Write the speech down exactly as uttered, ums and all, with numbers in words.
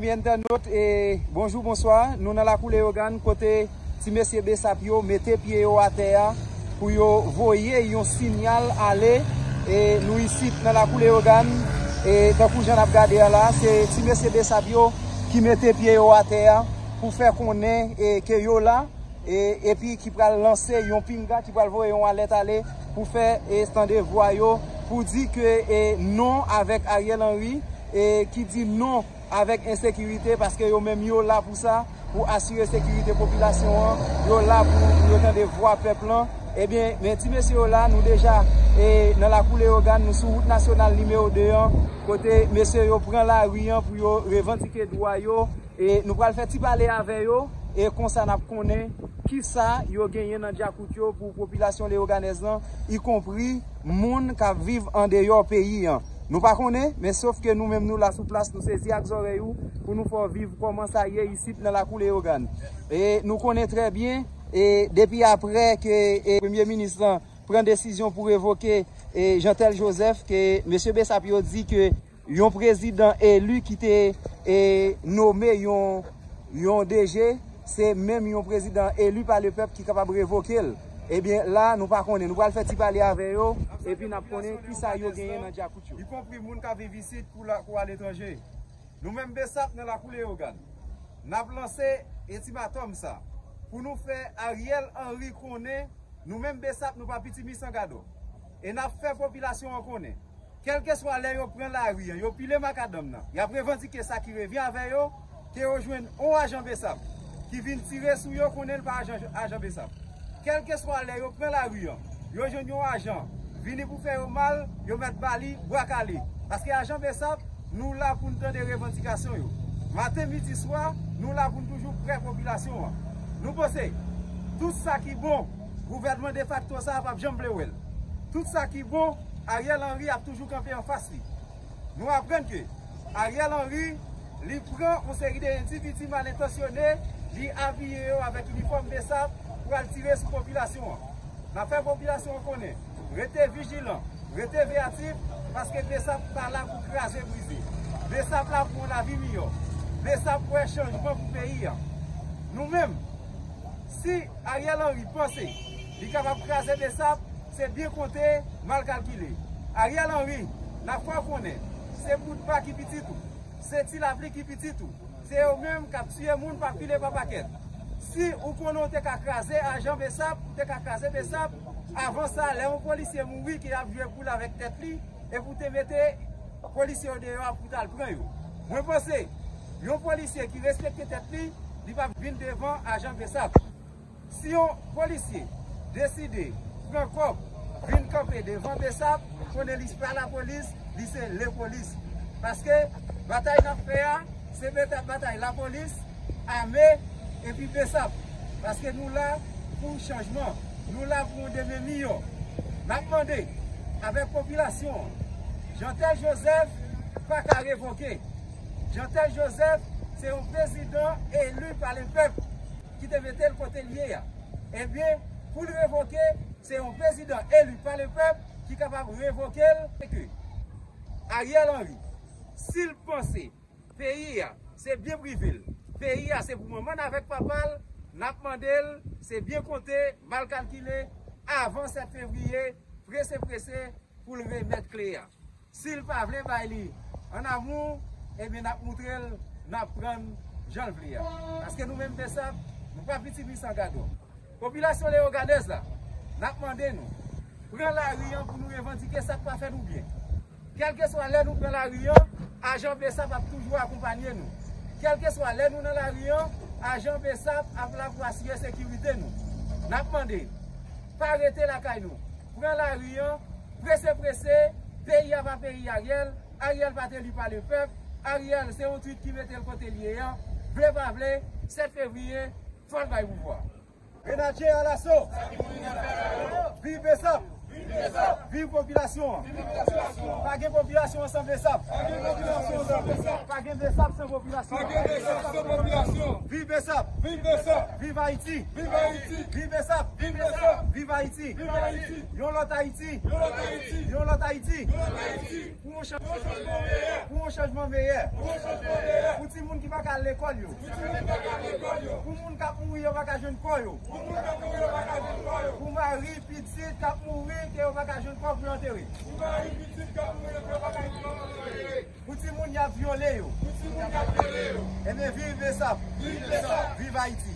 Premye entènot, e, bonjou, bonswa. Nou nan lakou Leyogàn, kote ti mesye Besap yo mete pye yo atè a pou yo voye yon siyal ale. E, nou isit nan lakou Leyogàn, e, tankou jan n ap gade a la, se ti mesye Besap yo ki mete pye yo atè a pou fè konnen, e, ke yo la. E, epi ki pral lanse yon pinga, ki pral voye yon alèt ale pou fè, e, tande vwa yo, pou di ke, e, non avèk Ariel Henry, e, ki di non avèk ensekirite, paske yo menm yo la pou sa, pou asire sekirite popilasyon an, yo la pou, pou yo tande vwa pèp lan. Ebyen, men ti mesye yo la, nou deja, e, nan lakou Leyogàn, nou sou wout nasyonal nimewo de an, kote mesye yo pran lari an pou yo revandike dwa yo, e nou pral fè ti pale avè yo, e konsa n ap konnen kisa yo genyen nan djakout yo pou popilasyon leyoganèz lan, ikonpri moun k ap viv andeyò peyi an. Nou pa konnen, men sof ke nou menm nou la sou plas, nou sezi ak zòrèy ou pou nou fè w viv kòman sa ye isit nan lakou Leyogàn. E nou konnen trè byen, e depi aprè ke, e, premye minis lan pran desizyon pou revoke, e, Jeantel Joseph, ke mesye Besap yo di ke yon prezidan eli ki te, e, nome yon, yon D G, se menm yon prezidan eli pa lepèp ki kapab revoke l. Ebyen, la, nou pa konnen. Nou pral fè ti pale avè yo, epi n ap konnen kisa yo genyen nan djakout yo. Ikonpri moun k ap viv isit kou la, kou aletranje. Nou menm Besap nan lakou Leyogàn, n ap lanse etimatòm sa pou nou fè Ariel Henry konnen nou menm Besap nou pa piti misan gadò. E n ap fè popilasyon an konnen, kèlkeswa lè yo pran lari an, yo pile makadanm nan, y ap revandike sa ki revyen avè yo, ke yo jwenn on ajan Besap ki vin tire sou yo, konnen l pa ajan, ajan Besap. Kèlkeswa lè yo pran lari an, yo jwenn yon ajan vini pou fè yo mal, yo mèt ba li bwa kale. Paske ajan Besap, nou la pou n tande revandikasyon yo. Maten, midi, swa, nou la pou n toujou prè popilasyon an. Nou panse, tout sa ki bon, gouvènman defakto sa a p ap janm vle wè l. Tout sa ki bon, Ariel Henry ap toujou kanpe anfas li. Nou aprann ke Ariel Henry, li pran yon seri de endividi malentansyone, li abiye yo avèk inifòm Besap pou al tire sou popilasyon an. N ap fè popilasyon an konnen, rete vijilan, rete veyatif, paske Besap pa la pou kraze brize. Besap la pou yon lavi miyò. Besap wè chanjman pou peyi a. Nou menm, si Ariel Henry panse li kapab kraze Besap, se byen konte, mal kalkile. Ariel Henry, n ap fè w konnen, se bout ba ki pitit ou, se ti lapli ki pitit ou, se yo menm k ap tiye moun pa pile pa pakèt. Si ou konnen w te ka kraze ajan Besap, ou te ka kraze Besap, avan sa, lè yon polisye mouri, ke y ap jwe poul avèk tèt li, epi w te mete polisye yo deyò a pou w t al pran yo. Mwen panse, yon polisye ki respekte tèt li, li p ap vin devan ajan Besap. Si yon polisye deside pran kòb, vin kanpe devan Besap, konnen li pa lapolis, li se lepolis. Paske batay n ap fè a, se beta-, batay lapolis, ame, epi Besap. Paske nou la pou chanjman, nou la pou yon demen miyò. N ap mande avèk popilasyon an, Jeantel Joseph pa ka revoke. Jeantel Joseph se yon prezidan eli pa lepèp ki te mete l kote l ye a. Ebyen, pou l revoke, se yon prezidan eli pa lepèp ki kapab revoke l. E ke Ariel Henry, si l panse peyi a se byen prive l, peyi a se pou manman l avèk papa l, n ap mande l, se byen konte, mal kalkile, avan sèt fevriye, prese prese, pou l remèt kle a. Si l pa vle bay li an amou, ebyen, n ap moutre l, n ap pran l jan l vle a. Paske nou menm Besap, nou pa piti misan gadò. Popilasyon leyoganèz la, n ap mande nou, pran lari an pou nou revandike sa k pa fè nou byen. Kèlkeswa lè nou pran lari an, ajan Besap ap toujou akonpanye nou. Kèlkeswa lè nou nan lari an, ajan Besap ap la pou asire sekirite nou. N ap mande, pa rete lakay nou. Pran lari an, prese prese, peyi a pa peyi Ariel, Ariel pa te eli pa lepèp, Ariel se yon twit ki mete l kote l ye an, vle pa vle, sèt fevriye, fò l bay pouvwa. Grenadye alaso! Viv Besap! Viv popilasyon an. Pa gen popilasyon an san Besap. Pa gen Besap san popilasyon. Viv Besap. Viv Ayiti. Viv Besap. Viv Ayiti. Yon lòt Ayiti. Yon lòt Ayiti. Pou yon chanjman meyè. Pou yon chanjman meyè. Pou timoun ki pa ka al lekòl yo. Pou moun k ap mouri yo pa ka jwenn kò yo. Pou mari, pitit k ap mouri ke yo pa ka jwenn kò pou yo antere. Pou timoun y ap vyole yo. Ebyen, viv Besap. Viv Ayiti.